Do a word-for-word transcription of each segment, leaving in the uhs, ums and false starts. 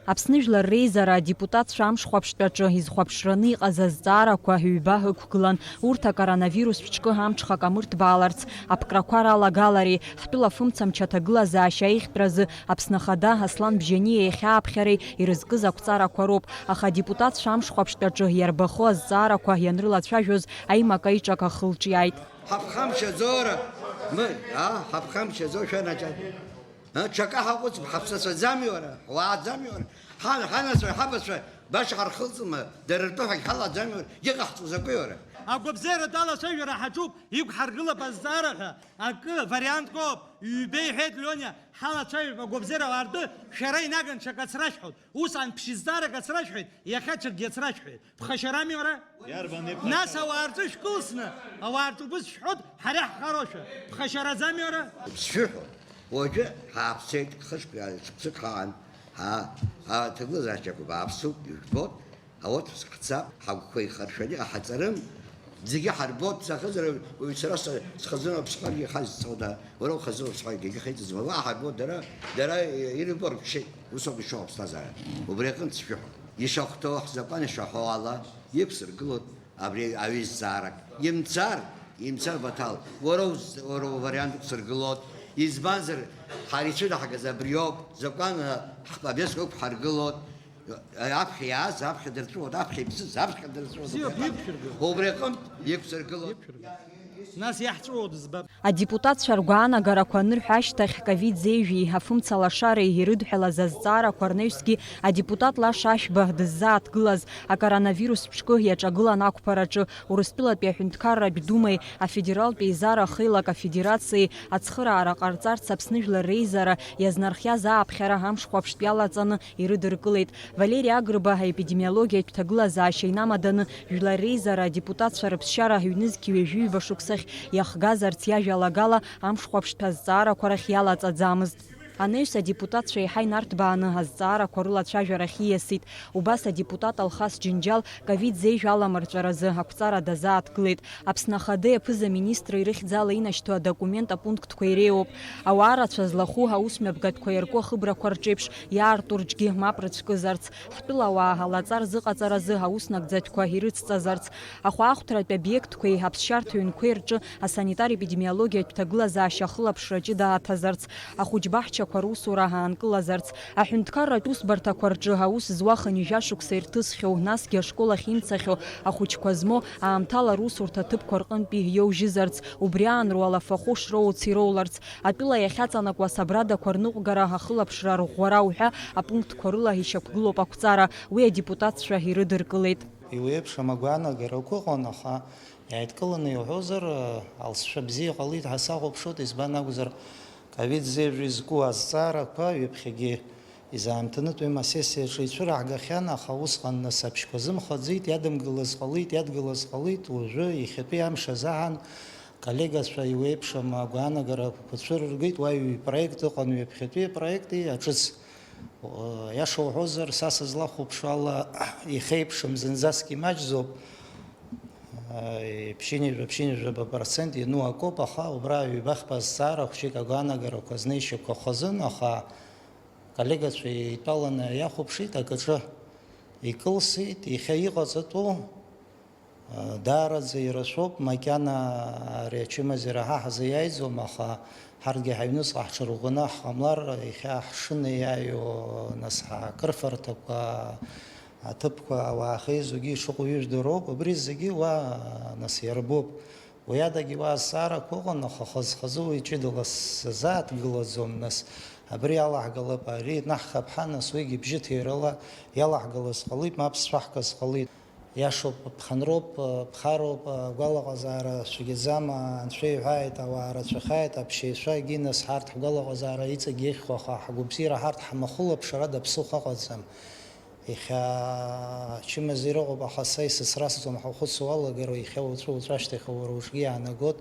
Аԥсны Жәлар Реизара адепутатцәа амшхәаԥштәаҿы изхәаԥшраны иҟаз азҵаарақәа ҩба ықәгылан. Урҭ акоронавирус ҿкы амҽхак амырҭбааларц аԥкрақәа ралагалареи, ҳтәыла фымцамч аҭагылазаашьа аиӷьтәразы Аԥсны Ахада Аслан Бжьаниа иахьааԥхьареи ирызкыз ақәҵарақәа роуп, аха адепутатцәа амшхәаԥштәаҿы иарбаху азҵаарақәа ианрылацәажәоз аимак-аиҿак ахы лҿиааит. Ҳаԥхамшьаӡои уара? Ма, а, ҳаԥхамшьаӡои шәанаџьал? А, ҽакы ҳаҟәыҵп, ҳаԥсацәаӡами уара? Ҳуааӡами уара? Ҳан, ҳанацәа, ҳабацәа баша ҳархылҵма, дара ртәы ҳәагь ҳалаӡами уара? Иҟаҳҵо закәи уара? Агәабзиара далацәажәара ҳаҿуп, иқәҳаргылап азҵаара ҳәа акы, вариантк ауп, ҩба иҳәеит Лиониа, ҳалацәажәап агәабзиара ауаа ртәы, шәара инаган ҽак ацрашәҳәоит, усҟан ԥшьызҵаарак ацрашәҳәеит, иахьа ҽакгьы ацрашәҳәеит. Ԥхашьарами уара? Иарбан иԥхашьара? Нас ауаа рҿы шәкылсны, ауаа рҿы убыс шәҳәоит, ҳара ҳхароушәа. Ԥхашьараӡами уара? Сшәыҳәо, уажәы ҳааԥсеит, хышк, шықәсык ҳаан, ҳа-, аҭагылазаашьақәа бааԥсуп, ижәбоит, аотпуск ҳцап, ҳагәқәа ихаршәаны иҟаҳҵарым, зегьы ҳарбоит, сахызар, уаҩ сара са-, схазыноуп сҳәаргьы хазҵода, уара ухазыноуп сҳәаргьы егьыхеиҵызма, уа ҳарбоит, дара, дара ирбо рԥшеит, усоуп ишыҟоу аԥсҭазаара. Убри аҟынтә сшәыҳәоит. Ишахәҭоу ҳзакәан ишаҳәо ала, иқәсыргылоит. Абри аҩызцаарак имцар, имцар Баҭал, уара уз-, уара увариант уқәсыргылоит. Избанзар, ҳара ицәыдаҳгаз абриоуп, закәан, ҳповестка ықәҳаргылоит. Аԥхьа иааз, аԥхьа дырҵәуоит, аԥхьа иԥсыз, аԥхьа дырҵәуоит. Бзиоуп, иқәшәыргыл. Убри аҟынтә иқәсыргылоит. Иқәшәыргыл. Нас иаҳҵәуо дызбап. Адепутатцәа ргәаанагарақәа анырҳәа ашьҭахь, ковид зеижәи афымца лашареи ирыдҳәалаз азҵаарақәа рнаҩсгьы адепутат Лаша Ашәба дыззааҭгылаз, акоронавирус ҿкы иаҿагылан ақәԥараҿы, Урыстәылатәи аҳәынҭқарратә Думеи афедералтә еизара ахеилак афедерациеи ацхыраара ҟарҵарц Аԥсны Жәлар Реизара иазнархиаз ааԥхьара амшхәаԥштә иалаҵаны ирыдыркылеит. Валери Агрба аепидемиологиатә ҭагылазаашьа инамаданы, Жәлар Реизара адепутатцәа рыԥсшьара ҩнызқь ҩажәи ҩба шықәсахь иахгазарц иажәалагала амшхәаԥштә азҵаарақәа рахь иалаҵаӡамызт. Анаҩс адепутатцәа еиҳа инарҭбааны азҵаарақәа рылацәажәарахь ииасит. Убас адепутат Алхас Џьынџьал ковид зеижә аламырҵәаразы ақәҵара дазааҭгылеит. Аԥсны Ахадеи аԥыза-министри рыхьӡала инашьҭу адокумент апунктқәа иреиуоуп. Ауаа рацәа злахәу аусмҩаԥгатәқәа иарку ахыбрақәа рҿеиԥш, иаарту рҿгьы мап рыцәкызарц, ҳтәылауаа алаҵа рзыҟаҵаразы аус нагӡатәқәа ирыцҵазарц, ахәаахәҭратә обиектқәеи аԥсшьарҭа ҩнқәеи рҿы асанитар-епидемиологиатә ҭагылазаашьа ахылаԥшра ҷыда аҭазарц, ахәыҷбаҳчақәа русура аанкылазарц, аҳәынҭқарратә усбарҭақәа рҿы аус зуа хынҩажәа шықәса ирҭысхьоу, насгьы ашкол ахь имцахьоу ахәыҷқәа змоу аамҭала русурҭа ҭыԥқәа рҟынтәи иоужьызарц, убри аан руалафахәы шроуц ироуларц, атәыла иахьаҵанакуа асабрадақәа рныҟәгара ахылаԥшра арӷәӷәара уҳәа апунктқәа рыла ишьақәгылоуп ақәҵара, уи адепутатцәа ирыдыркылеит. Иуеиԥшым агәаанагарақәа ыҟан, аха иааидкыланы иуҳәозар, алҵшәа бзиа ҟалеит ҳәа сахәаԥшуеит, избан акәзар, ковид зеижә изку азҵаарақәа ҩаԥхьагьы изаамҭанытә ҩыма асессиаҿы ицәыраҳгахьан, аха усҟан нас абжьқәа зымхаӡеит, иадымгылаз ҟалеит, иадгылаз ҟалеит, уажәы иахьатәи амш азыҳәан коллегацәа иуеиԥшым агәаанагарақәа цәырыргеит, уа ҩ-проект ыҟан, ҩаԥхьатәи апроекти аҿыц. Иаша уҳәозар, са сызлахәаԥшуа ала, ихеиԥшым зынӡаск имаҷӡоуп. Ԥшьынҩажәа, ԥшьынҩажәаба процент иану акоуп, аха убра ҩба-хԥа азҵаара хәҷык агәаанагарақәа знеишьақәа хазын, аха коллегацәа еидтәаланы иахәаԥшит, акаҿы икылсит, иахьа иҟаҵатәу Даараӡа ирацәоуп, макьана ари ачымазара ҳа ҳзы иааиӡом, аха ҳарҭгьы ҳаҩныҵҟа ҳҽырӷәӷәаны ҳҟамлар, иахьа ҳшынеиааиуа, нас, ҳакрыфарҭақәа, аҭыԥқәа, ауаа ахьеизогьы ишыҟоу ижәдыруоуп, убри зегьы уа, нас, иарбоуп. Уи адагьы уа азҵаарақәа ыҟан, аха хаз-хазы уи ҷыдала сзааҭгылаӡом, нас, абри алаҳгалап, ари наҳхап ҳәа, нас, уигьы бжьыҭирала иалаҳгалаз ҟалеит, мап зцәаҳкыз ҟалеит. Иашоуп, ԥхынроуп, ԥхароуп, агәалаҟазаара цәгьаӡам, анцәа иҳәааит, ауаа рацәахааит, аԥшьаҩцәа, егьи нас ҳарҭ ҳгәалаҟазаара иҵегь иахьхо, аха ҳгәабзиара ҳарҭ ҳамахәылаԥшрада ԥсыхәа ыҟаӡам. Иахьа ачымазара ыҟоуп, аха са исыцрасӡом, ҳахәыцуа уалагар, иахьа уаҵәы, уаҵәы ашьҭахь уара уҿгьы иаанагот.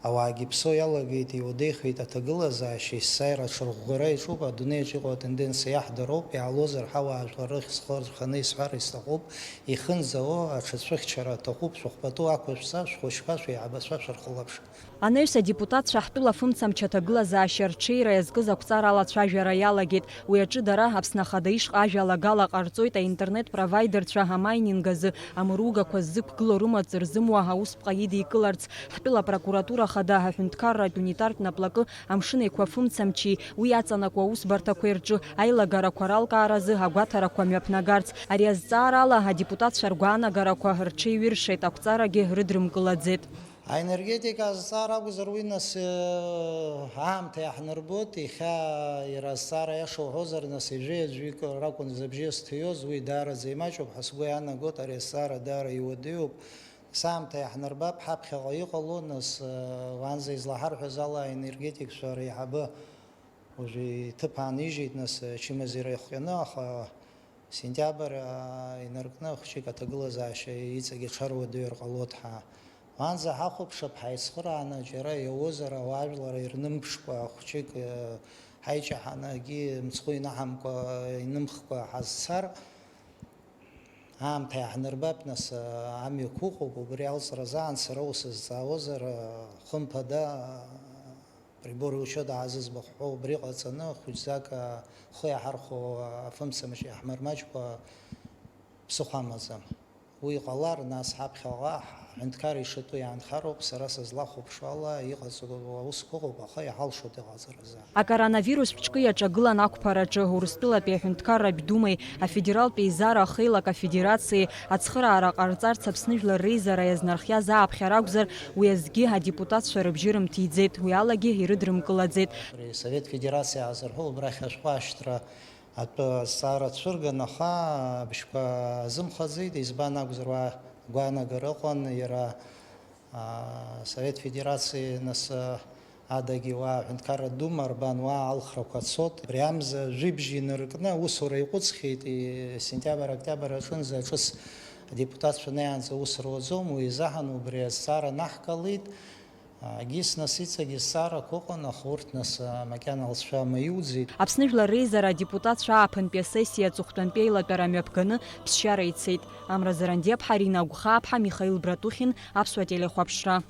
Ауаагьы ԥсо иалагеит, иуадеихеит аҭагылазаашьа, есааира аҽырӷәӷәара иаҿуп, адунеиаҿ иҟоу атенденциа иаҳдароуп, иаалозар ҳауаажәлар рыхьӡ-хы рханы исҳәар исҭахуп, ихынӡауа аҽацәыхьчара аҭахуп, шәыхәпатәы ақәышәҵа, шәхәыҷқәа, шәеиҳабацәа шәырхылаԥш. Анаҩс адепутатцәа ҳтәыла афымцамч аҭагылазаашьа рҽеира иазкыз ақәҵара алацәажәара иалагеит. Уи аҿы дара, Аԥсны Ахада ишҟа ажәалагала ҟарҵоит аинтернет-провайдерцәа амайнинг азы амыругақәа ззықәгылоу рымаҵ рзымуа аусԥҟа идикыларц, ҳтәыла апрокуратура хада, аҳәынҭқарратә унитартә наплакы, Амшын Еиқәа афымцамчи уи иаҵанакуа аусбарҭақәеи рҿы аилагарақәа ралкааразы агәаҭарақәа мҩаԥнагарц. Ари азҵаарала адепутатцәа ргәаанагарақәа рҽеиҩыршеит, ақәҵарагьы рыдрымкылаӡеит. Аенергетика азҵаара акәзар, уи нас, э, аамҭа иаҳнарбоит, иахьа иара азҵаара иаша уҳәозар, нас ҩажәи аӡәы ик-, ракәын зыбжьы зҭыҩоз, уи даараӡа имаҷуп ҳәа сгәы иаанагоит, ари азҵаара даара иуадаҩуп. Нас аамҭа иаҳнарбап, ҳаԥхьаҟа иҟало, нас, э, уаанӡа излаҳарҳәаз ала аенергетикцәа реиҳабы уажәы иҭыԥ аанижьит, нас, э, ачымазара иахҟьаны, аха Сентиабр, аа, инаркны хәҷык аҭагылазаашьа иҵегь аҽаруадаҩыр ҟалоит ҳәа. Уаанӡа ҳахәаԥшып, ҳаицхырааны џьара иауазар, ауаажәлар ирнымԥшкәа хәҷык, э, ҳаиҷаҳаны, акгьы мцхәы инаҳамкәа, инымхкәа ҳазцар, аамҭа иаҳнарбап, нас, э, амҩақәа ыҟоуп, убри алҵразаан сара усызҵаауазар, э, хымԥада, Прибор учета аазызбахәҳәо убри ҟаҵаны, хәыҷӡак, а, хы иаҳархәо, а, афымцамч иаҳмырмаҷкәа ԥсыхәа амаӡам. Уи ҟалар, нас ҳаԥхьаҟа ҳҳәынҭқар ишатәу иаанхароуп, сара сызлахәаԥшуала иҟаҵоу аусқәа ыҟоуп, аха иҳалшоит иҟаҵаразы. Акоронавирус ԥшькы иаҿагылан ақәԥараҿы Урыстәылатәи аҳәынҭқарратә Думеи Афедералтә Еизара ахеилак Афедерациеи ацхыраара ҟарҵарц Аԥсны Жәлар Реизара иазнархиаз ааԥхьара акәзар, уи азгьы адепутатцәа рыбжьы рымҭиӡеит, уи алагьы ирыдрымкылаӡеит. Абри Совет Федерациа аазырҳәо убрахь ашәҟәы ашьҭра атәы азҵаара цәырган, аха абжьқәа азымхаӡеит, избан акәзар, уа гәаанагара ыҟан, иара Аа, Совет Федерациа нас, адагьы уа аҳәынҭқарратә Дума арбан уа алхрақәа цот. Абри амза жәибжь инаркны аусура иҟәыҵхьеит, и-, сентиабр-октиабр аҿынӡа ҿыц адепутатцәа неиаанӡа аус руаӡом, уи изаҳан убри азҵаара наҳгалеит. А, егьыс нас иҵегь зҵаарақәа ыҟан, аха урҭ нас, а, макьана алҵшәа маиуӡеит. Аԥсны Жәлар Реизара адепутатцәа ааԥынтәи асессиа аҵыхәтәантәи аилатәара мҩаԥганы ԥсшьара ицеит. Амра Зарандиаԥҳа, Рина Агәхааԥҳа, Михаил Братухин, Аԥсуа телехәаԥшра.